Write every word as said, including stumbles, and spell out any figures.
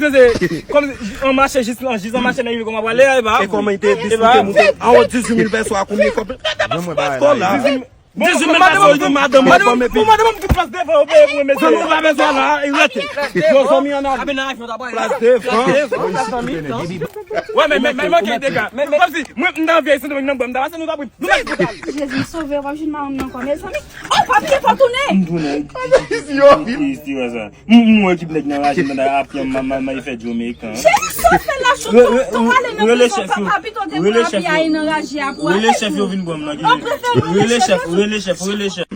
se, se, kòm an mache jis lan, jis an mache nan rive kòman prale, e pa. E kòman li te disloke moute? Anwo dizuit mil pèso a konbyen kòb? Mwen, mwen, bagay la. Dizuit mil pèso, li di madanm mwen ban m epi. Madanm mwen ki plas devan, yo peye pou mwen, mesye. Zanmi, ou pa bezwen la, e rete. Yo, zanmi, ann ale. Plas devan. Wè, men, men, men, manke dega. Kòmsi, mwen, m nan vye, se nou nan bwa, m ta pase, nou ta pran. Nou mèt pou ta. Jezi, sove, w ap jwenn madanm nan ankò, mezanmi. Oh, papi, e pa tounen. M tounen. Yo, isi, wè sa. M, m wè ki nèg nan raje nan apre m, m, m, m fè Jamaican. Jezi, sove la, chou, ton ale nan prizon, papa, pito te pran api a nan raje a pou ale. Rele chèf yo vin pran m nan. Rele chèf, rele chèf, rele chèf.